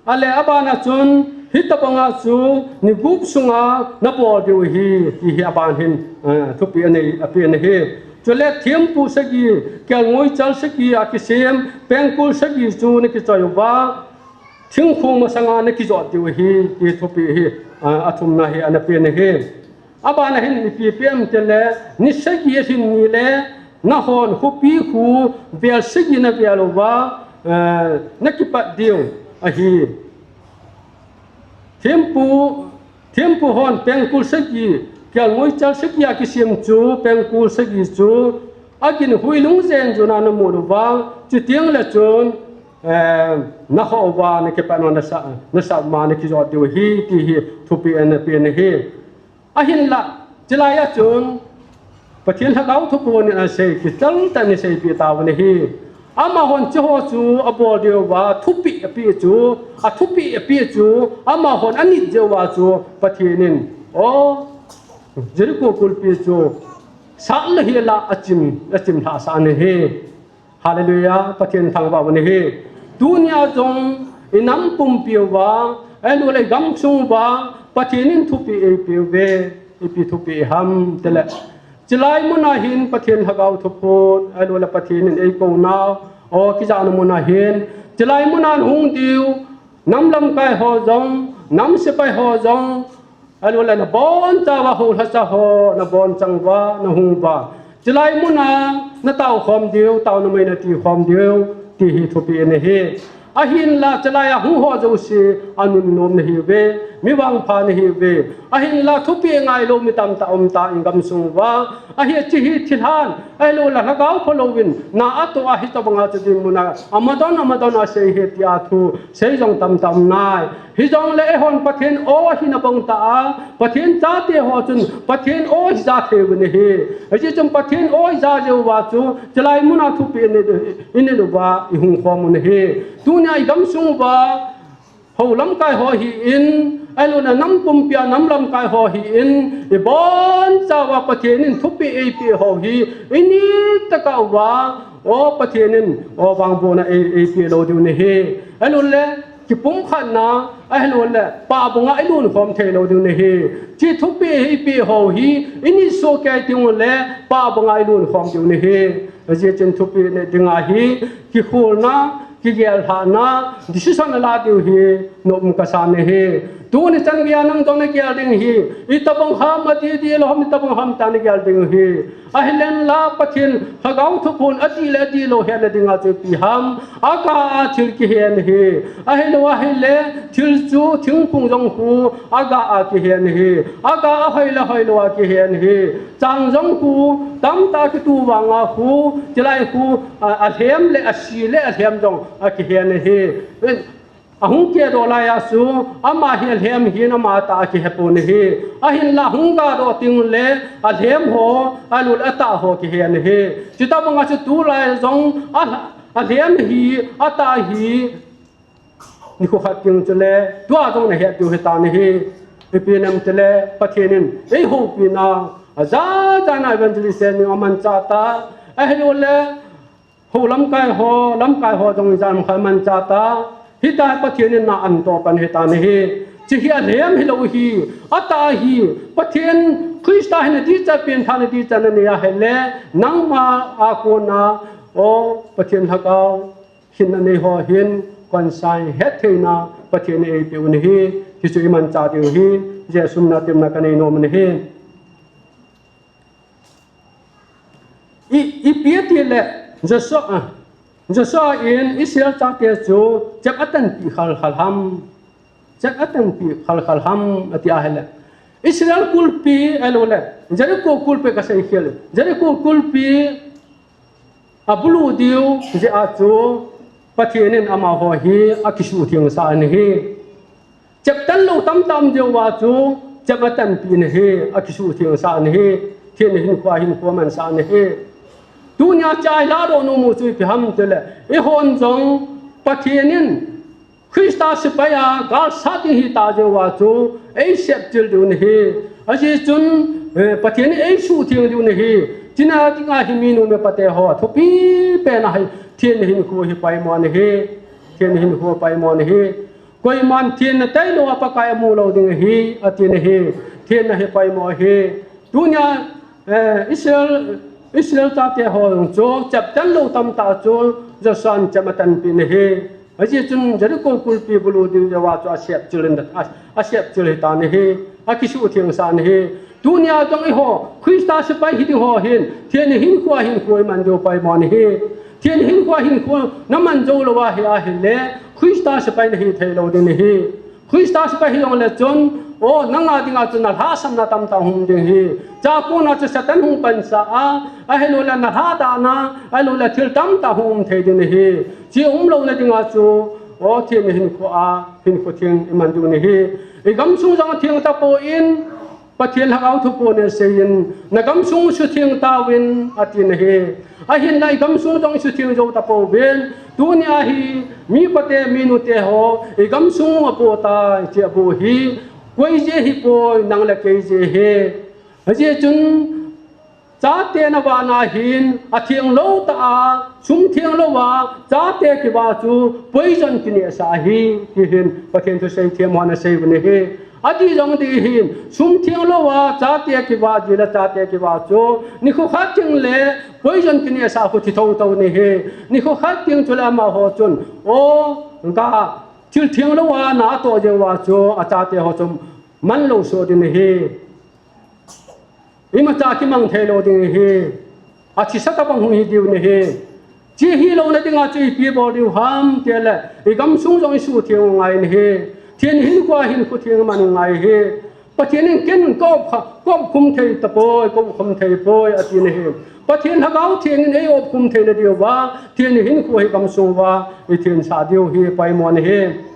Ahileh abana chun, hitabanga chu ni gup sunga nabol diu ahi, ti hi aban hin, eh, thupeh anei, apeh in ahi. Chuleh thempu sagi, kelngoi chal sagi a kisem pengkul sagi chu nakichoi uva, thingkhong masanga nakijot diu ahi, ti thupeh hi, eh, athumna hi anapeh in ahi. Abana hin ipi apeh em tileh, ni sagi alhin ni leh, nahon khopi khu vel sagi navel uva, eh, nakipat diu ahi. Thempu, thempu hon pengkul sagi, kelngoi chal sagi a kisem chu, pengkul sagi chu, agin huilung jen jun a namu uva, chuteng leh chun, eh, nakhoh uva nakipat uva nasa, nasah ma nakijot diu ahi, ti hi thupeh ana pe ahi. Ahinlah, chulai a chun, Pathen Lhagao thuphon in asei, kichal tah in asei peh tauvin ahi. Amahon hicheho chu abol diu va, thupeh apeh chu, athupeh apeh chu, amahon anit jeh uva chu, Pathen in, o, Jericho kulpi chu, sat le hel a achim, achim lhah sah ahi. Hallelujah, Pathen thangvah u ahi. Tunia jong, inam pumpi uva, ahilouleh igamsung uva, Pathen in thupeh eipeh uve, ipi thupeh ham, tile. Chulai muna hin Pathen Lhagao thuphon, ahilouleh Pathen in eikouna, o kijahna muna hin, chulai muna hung diu, nam lamkai ho jong, nam sepai ho jong, ahilouleh nabonchauva hou lhacha ho, nabonchauva, nahung uva. Chulai muna, natao khom diu, taona mei nati khom diu, ti hi thupeh ana hi. Ahinlah, chulai a hung ho jouse, anunnom nahiuve, mi vangpha nahiuve. Ahinlah, thupeh ngailou mi tamtah umtah in gamsung uva. Ahi hiche hi thilhan, ahilouleh lhagao phalou in, na atoh a hitabanga chu dinmun a, amadon, amadon a sei ahi tia thu, sei jong tamtah um nai. Hijongle eihon Pathen o ahina bang tah a, Pathen chate ho chun Pathen o ija thei uvin ahi. Ajeh chun Pathen o ija jeh uva chu, chulai muna thupeh in, in, in uva ihung khom un ahi. Tunia igamsung uva, hou lamkai ho hi in, ahilouleh nam pumpi a nam lamkai ho hi in, ibonchauva Pathen in thupeh eipeh ho hi, init tah uva, o Pathen in, o vangbohna ei, eipeh lou diu ahi. Ahilouleh, kipumkhatna, ahilouleh, pahbung a ilunkhom thei lou diu ahi. Hiche thupeh eipeh ho hi, init soh kei diu le, pahbung a ilunkhom diu ahi. Ajeh chun thupeh ne dinga hi, kikholna, kigel lhahna, decision ala diu hi, nom kasa ahi. Tuni chan geiya nang jong nagel ding ahi, itabang ham ati dih lou ham, itabang ham tia nagel ding ahi. Ahilen la Pathen Lhagao thuphon adih le adih lou hetna dinga chu ipi ham, aga a thil kihen ahi. Ahilou ahile, thil chu thingphung jong khu, aga a kihen ahi. Aga ahoi le hoilou a kihen ahi. Chang jong khu, tamtah kitu vanga khu, chulai khu, a, alhem le asi le alhem jong akihen ahi. Ahung kedoh laiya chu, ama hi alhem hin ama atah a kihepon ahi. Ahinla hung gadoh teng le, alhem ho, ahilouleh atah ho kihen ahi. Chutabanga chu tulai jong, a, alhem hi, atah hi, nikho khat teng chule, tua jong nahet diu ahitan ahi. Ipi nam itile, Pathen in, eihoupi na, ajaja na evangelist in amanchah ta, ahilouleh, hou lamkai ho, lamkai ho jong ijat ham khat amanchah ta. Hitia Pathen in na anatoh pan ahitan ahi. Hiche hi alhem hilou ahi, atah ahi, Pathen Christa hin nadichat pen tha nadichat nanei ahile, nangma a kona, o Pathen Lhagao, hinna nei ho hin, conscience hettheina, Pathen in eipeh u ahi, hichu imanchah diu ahi, Jesu mina temna kanei nom u ahi. I, ipi atile, Joshua, a, Joshua in Israel chate chu chep atanpeh khalkhal ham. Chep atanpeh khalkhal ham ati ahile. Israel kulpi ahilouleh, Jericho kulpi kasei khel. Jericho kulpi abulu diu jeh a chu Pathen in amaho hi akisuhtheng sah in ahi. Chep tan lou tamtah um jeh uva chu, chep atanpeh in ahi, akisuhtheng sah in ahi, thenna hinkho, hinkho amansah in ahi. Tunia chai ladoh nom u chu ipi ham itile, eihon jong Pathen in Christa sepai a galsat ding ahitah jeh uva chu, eisepchil diu ahi. Ajeh chun, eh, Pathen in eisuhtheng diu ahi. Hichena dinga hi minu mipa te ho, thupi pen a hi, thenna hinkho hi poimo ahi. Thenna hinkho poimo ahi. Koiman thenna tailou a Pakai amu lou ding ahi, ati ahi. Thenna hi poimo ahi. Tunia, eh, Israel, Israel chate ho chu, chep tan lou tamtah chu, Joshua in chep atanpeh in ahi. Ajeh chun Jericho kulpi bulu diu jeh uva chu asepchil in, a, asepchil ahitan ahi. Akisuhtheng sah in ahi. Tunia jong eiho, Christa sepai hiding ho hin, thenna hinkho, hinkho iman diu poimo ahi. Thenna hinkho, hinkho naman jou lou ahi ahile, Christa sepai nahi thei lou ding ahi. Christa sepai hijongle chun, O, nanga dinga chu nalhahsamna tamtah hung um ding ahi. Chapona chu Satan hung pansa a, ahilouleh nalhah dahna, ahilouleh thil tamtah hung um thei ding ahi. Chi umlouna dinga chu, o, thina hinkho a, hinkho theng iman diu ahi. Igamsung jong atheng tapon, Pathen Lhagao thu pon aseiyin, nagamsung sutheng tauvin, ati ahi. Ahinla igamsung jong isutheng jou tapouvin, tunia hi, mi pate, mi nute ho, igamsung apoh tai, iti abol hi, koi jeh ahipoi, nang le kei jeh ahi. Hijeh chun, chate navahna hin, atheng lou tah a, sum theng louva, chate kivah chu, poison kinehsah ahi, ti hin, Pathen thusei them hon asei u ahi. Adih jong dih hin, sum theng louva, chate kivah, jeh a chate kivah chu, nikho khat teng le, poison kinehsah khu thi thotho ahi. Nikho khat teng chule amaho chun, o, ga, thil theng louva, na atoh jeh uva chu, achate ho chu, manlou soh ding ahi. Imacha kimang thei lou ding ahi. Athisa tabang hung hi diu ahi. Chi hilouna dinga chu ipi bol diu ham tile, igamsung jong isutheng u ngai ahi. Thina hinkhoa hinkho theng iman u ngai ahi. Pathen in ken ka op kha, ka opkhum thei tapoi, ka opkhum thei poi, ati ahi. Pathen Lhagao Theng in eiopkhum theina diuva, thina hinkho hi gamsung uva, ithensah diu hi poimo ahi.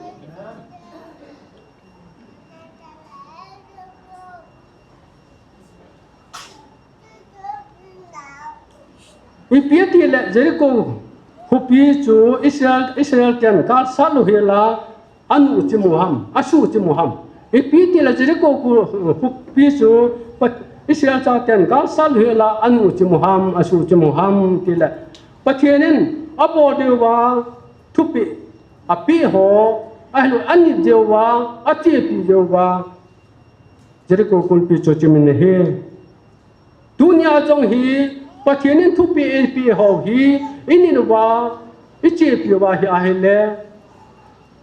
Ipi atile Jericho khopi chu Israel, Israel ten galsat lou hela anu chimu ham, asu chimu ham. Ipi atile Jericho khu-, khopi chu Pat-, Israel chaten galsat lou hela anu chimu ham, asu chimu ham tile. Pathen in abol diuva thupeh apeh ho, ahilou anit jeh uva, achepi jeh uva, Jericho kulpi chu chim in ahi. Tunia jong hi, Pathen in thupeh eipeh ho hi, init uva, ichepi uva hi ahile,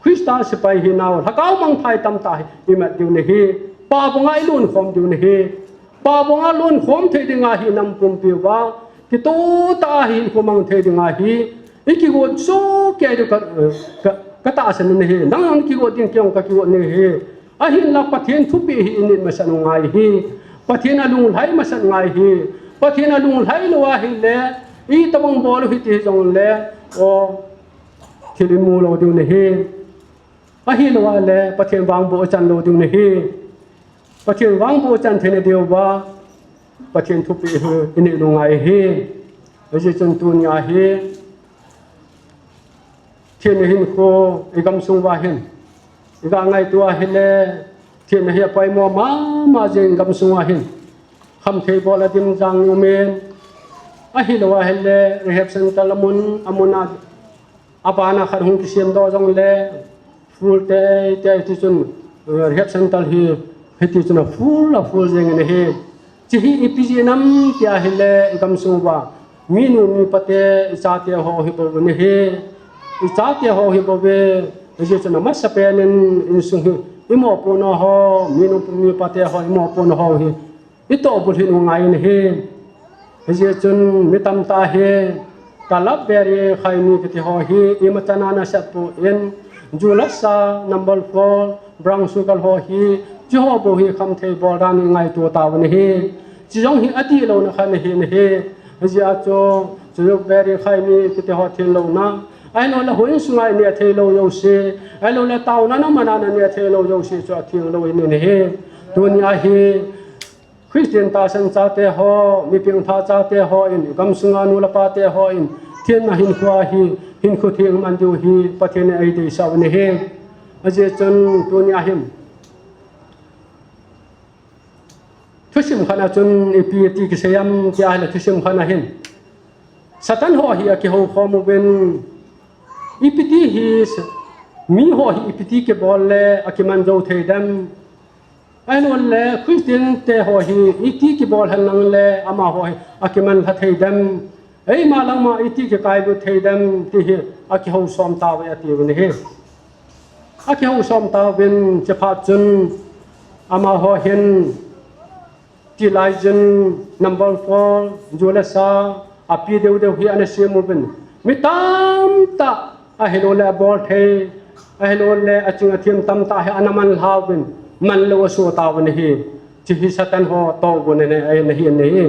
Christa sepai hinau, lhagao mangthai tamtah hi, imat diu ahi. Pabonga ilon khom diu ahi. Pabonga lon khom thei dinga hi nampumpi uva, kitoh tah a hinkho mang thei dinga hi, ikigot soh kei diu ka, ka, katahsan ahi. Nang jong kigot ding, kei jong kakigot ahi. Ahinla Pathen thupeh hi init masat u ngai ahi. Pathen alunglhai masat ngai ahi. Pathen alunglhai lou ahile, itobang bol u hiti jongle, o, thil imu lou diu ahi. Ahilou ahile, Pathen vangboh ichan lou diu ahi. Pathen vangboh ichan theina diuva, Pathen thupeh hi init u ngai ahi. Hijeh chun tunia hi, thina hinkho igamsung uva hin, iga ngaito ahile, thina hi apoimo mama jing igamsung uva hin. Khamthei bol a dimjang umin. Ahilou ahile, rehab center amun, amun a, abana khat hung kisemdoh jongle, full teitei tichun, eh, rehab center hi, hitichun a full, a full jeng in ahi. Chi hi ipi jeh ham tia ahile, igamsung uva, minu mipa te, ichate ho hi bou ahi. Ichate ho hi bou ve, hijeh chun amasapen in insung hi, imopohna ho, minu mipa te ho, imopohna ho hi, itohbulhit u ngai ahi. Hijeh chun mi tamtah hi, Kalaberi Khaini kiti ho hi, imachan a nasat pon, Julasa number four, brown sugar ho hi, chiho bou hi khamthei bol dan in ngaito tauvin ahi. Chi jong hi adihlouna khat ahi ahi. Hijeh a chu, Kalaberi Khaini kiti ho thenglouna, ahilouleh houin sunga ineh theilou jouse, ahilouleh taona na mana naneh theilou jouse chu atheng lou ahi. Tunia hi, Christian tahsan chate ho, mi pengthah chate hon, gamsunga nu le pa te hon, thina hinkhoa hi, hinkho theng man diu hi, Pathen in eideisah u ahi. Hijeh chun tunia hin, thusim khat a chun ipi ti kisei ham tia ahile thusim khat a hin, Satan ho hi akihou khom uvin, ipi ti hi, miho hi ipi ti kibol le akiman jou thei dem. Ahilouleh Christian te ho hi iti kibol henlang le amaho hi akiman lha thei dem. Eima langma iti kikailut thei dem ti hi akihou som tauve atiuvin ahi. Akihou som tauvin chuphat chun amaho hin Tilai jin number four, Julasa, api deu deu hi ana sem uvin. Mi tamtah ahilouleh abol thei, ahilouleh aching athem tamtah hi ana man lha uvin. man lou aso tauvin ahi. Hiche hi Satan ho tohgon ahi, ahi, ahi.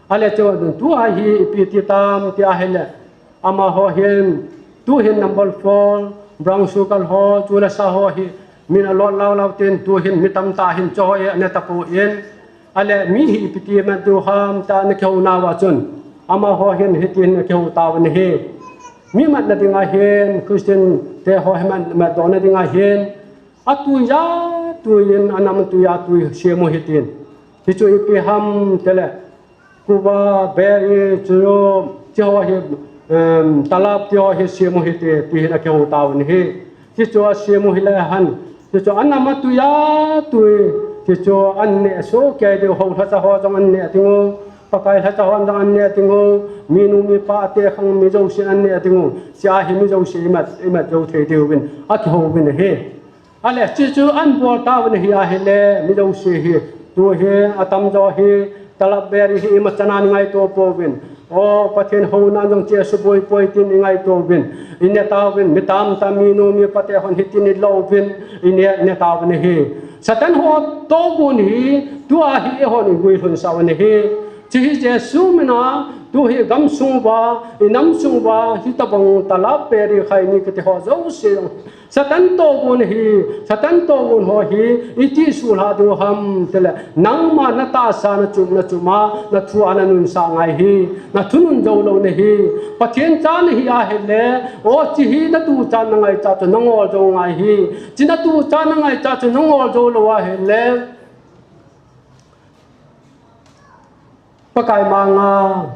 Ahile chu tua hi ipi ti tam ti ahile, amaho hin, tu hin number four, brown sugar ho, chu le sa ho hi, min alot lau lau tin, tu hin mi tamtah hin chu ho hi ana tapon, ahile mi hi ipi ti man diu ham tia ana kihou nauva chun, amaho hin hitin ana kihou tauvin ahi. Mi matna dinga hin, Christian te ho hi mat, matdohna dinga hin, atui atui in, anam atui atui sem u hitin. Hichu ipi ham tile, kuva, beri, churro, hiche ho hi, em, talap ti ho hi sem u hite, ti hin akihou tauvin ahi. Hichu asem u hile hen, hichu anam atui atui, hichu an neh soh kei diu, houlhacha ho jong an neh diu, Pakai lhacha ho jong an neh diu, minu mipa, atekhang mi jousen an neh diu, hichea hi mi jouse imat, imat jou thei diuvin akihouvin ahi. Ahile hichu abol tauvin ahi ahile, mi jouse hi, tu hi, atamjo hi, talap beri hi imacha ana ngaito pouvin. O, Pathen houna jong hiche suboi poi tin ingaito uvin. Ine tauvin, mi tamtah, minu mipa te hon hitin ilo uvin, ine, ine tauvin ahi. Satan ho tohgon hi, tua hi eihon iguilhunsah uvin ahi. Hiche hi Jesu mina, tu hi gamsung uva, inam sung uva, hitobang talap, beri, khaini kiti ho jouse, Satan tohgon hi, Satan tohgon ho hi, iti suhlha diu ham tile, nangma natahsa nachum, nachum a, nathu a nanunsah ngai hi, nathunun jou lou nahi, Pathen cha nahi ahile, o, hiche hi natuchan nangaicha chu nangol jou ngai hi, hiche natuchan nangaicha chu nangol jou lou ahile, Pakai manga,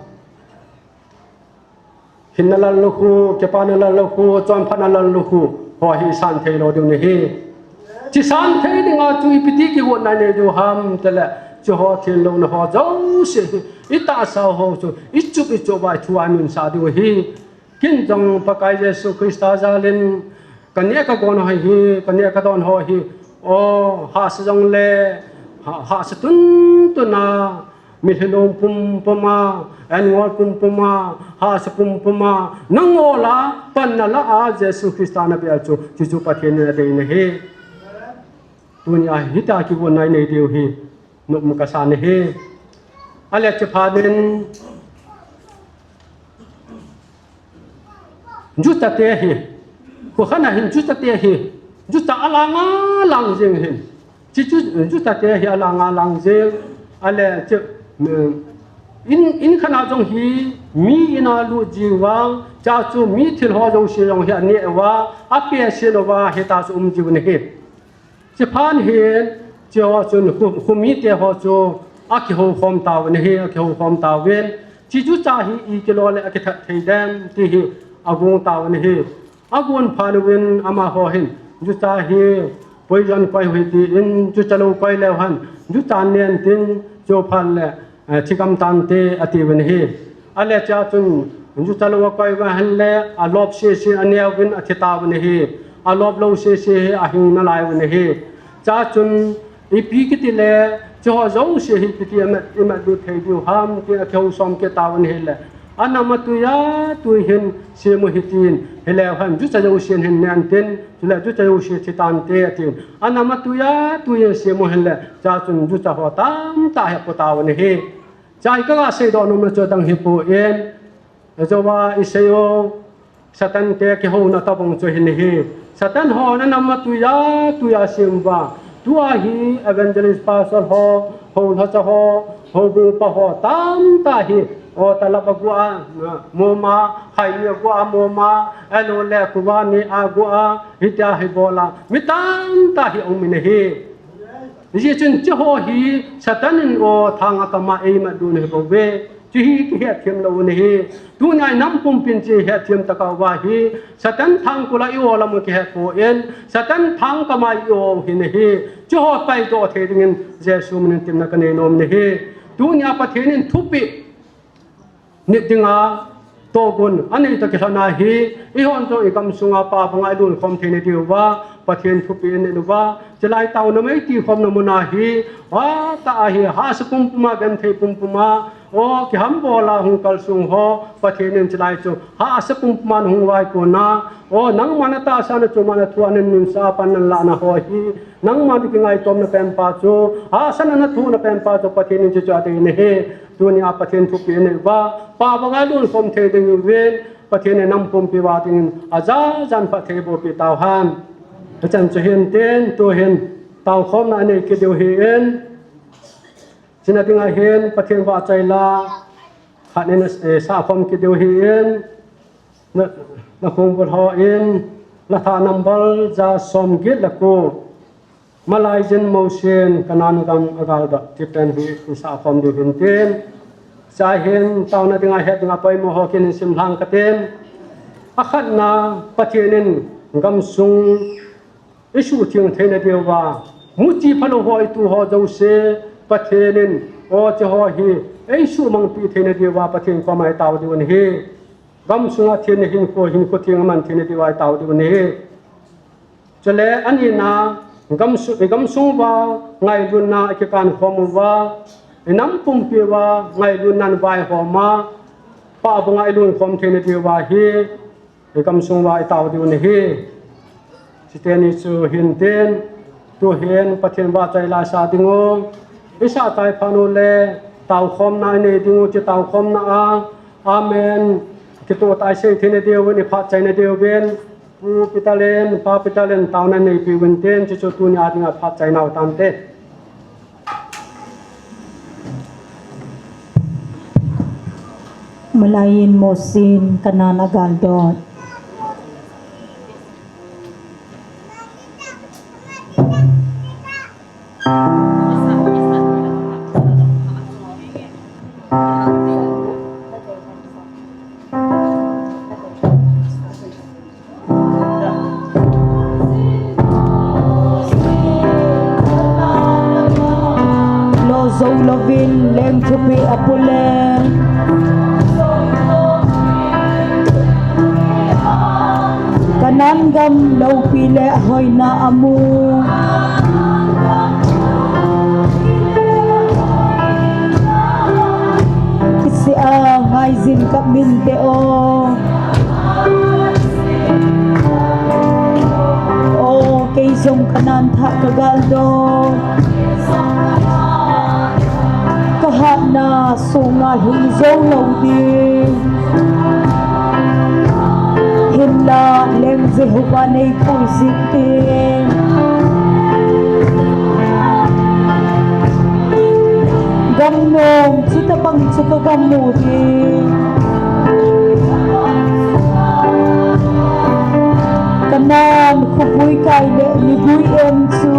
hinna lallukhuh, kipana lallukhuh, chonphatna lallukhuh, ho hi isan thei lou diu ahi. Hiche san thei dinga chu ipi ti kigotna inei diu ham tile, hiche ho thil louna ho jouse hi, itahsa ho chu, ichup ichup uva thu a inunsah diu ahi. Ken jong Pakai Jesu Christa jalin, kaneh kagon ho hi, kaneh kadon ho hi, o, hahsa jongle, ha, hahsa tuntun a, mitlhi long pumpum a, an ngol pumpum a, hahsa pumpum a, nangol a, panna lah a, Jesu Christa nabeh a chu, hichu Pathen in adei ahi. Tunia hitia kigotna inei diu hi, nopmu kasan ahi. Ahile hiche phat in, Juda te hi, kho khat a hin Juda te hi, Juda alang alang jeng ahin. Hiche chu, Juda te hi alang alang jeng, ahile hiche, in, in khat a jong hi, mi in a lut jiuva, hichea chu mi thil ho jouse jong hi aneh uva, apehseh uva, hitia chu um jiuvin ahi. Hiche phat hin, hiche ho chun khu, kho mite ho chu akihou khom tauvin ahi, akihou khom tauvin. Hiche Juda hi ikilo le akithat thei dem ti hi agong tauvin ahi. Agon phat uvin amaho hin, Juda hi poison koi u hite tin, Juda lou koi leu hen, Juda nen tin, hiche phat le, eh, thigam tante atiuvin ahi. Ahile hichea chun, Juda lou akoi uva ahile, alop sese aneo uvin athi tauvin ahi. Alop lou sese hi ahing nalai uvin ahi. Hichea chun, ipi kiti le, hiche ho jouse hi ipi ti imat, imat lut thei diu ham, ti akihou som kit tauvin ahile. Anam atui atui hin sem u hitin, hileu hen, Juda jousen hin nen tin, chule Juda jouse thi tante atin. Anam atui atui hin sem u hile, hichea chun Juda ho tamtah hi apo tauvin ahi. Hichea hi kaga seidoh nomna chu adang hipon, ajeh uva isei u, Satan te kihouna tobang chu ahin ahi. Satan hon anam atui atui a sem uva. Tua hi evangelist pastor ho, houlhacha ho, houbung upa ho tamtah hi, o, talap agu a, moma, khaini agu a moma, ahilou le kuva ni agu a, hitia hi bol a, mi tamtah hi aumin ahi. Hijeh chun hiche ho hi Satan in o thang akam a eimat lut u ahibouve. Hiche hi kihetthem lou u ahi. Tunia inam pumpin hiche hetthem tah a uva hi, Satan thangkol a i-o lam u kihe pon, Satan thangkam a i-o u ahi. Hiche ho paidoh thei dingin Jesu minin temna kanei nom ahi. Tunia Pathen in thupeh nit dinga tohgon anei toh kilhon a hi, eihon jong igamsunga pa banga ilhun khom theina diuva, Pathen thupeh inei uva, chulai taona mei tikhomna muna hi, hatah a hi, hahsa pumpum a, genthei pumpum a, O, kihambol a hung kalsong ho, Pathen in chulai chu hahsa pumpum a nahung vaipon a, o, nangma natahsan a chu mana thu a nanunsah a pan nalah na ho hi, nangma nakingaitom na penpa chu, hahsa na nathu na penpa chu Pathen in chuchu adei nahi. Tunia Pathen thupeh nei uva, pa banga lungkhom thei ding uvin, Pathen in nam pumpi uva dingin ajajan phatthei boh peh tauhen. Hichan chu hintin, tuhin taokhomna anei kit diu ahin, chuna dinga hin Pathen vahchoi la khat in, eh, sahkhom kit diu ahin, na, nakhongbul hon, la thah number ja somget le ko, Malai jin mosen Kanan gam agaldot ti pen hi isahkhom diu hintin. Chuin taona dinga het dinga poimo ho kin hin simlhang katin. Akhatna, Pathen in gamsung isuhtheng theina diuva, muchi phalou ho itu ho jouse, Pathen in, o, hiche ho hi eisuhmangpi theina diuva Pathen koma itao diu ahi. Gamsunga thenna hinkho, hinkho theng aman theina diuva itao diu ahi. Chule anina, gamsu-, gamsung uva ngailutna akikan khom uva, inam pumpi uva ngailutnan vaihom a, pa banga ilungkhom theina diuva hi, igamsung uva itao diu ahi. Chuteni chu hintin, tuhin Pathen vahchoi la isah diu, isah tai phat uleh, taokhomna inei diu, hiche taokhomna a, amen kiti tah isei theina diuvin, iphatchaina diuvin, Pu Peter in, Pa Peter in taona neipiuvin tin, chuchu tunia dinga phatchai nau tante. Malai jin mosen Kanan agaldot. Lo jou louvin leng thupeh apule. Kanan gam loupi le ahoina amu. Kisih a ngaijin kap inte o. O, kei jong Kanan thah kagaldot. Kahatna sunga lhung jou lou ding. Hinla leng Jehovah neipui jing ding. Gamnom chutabang chu kagam u ding. Kanan khogui kai le migui em chu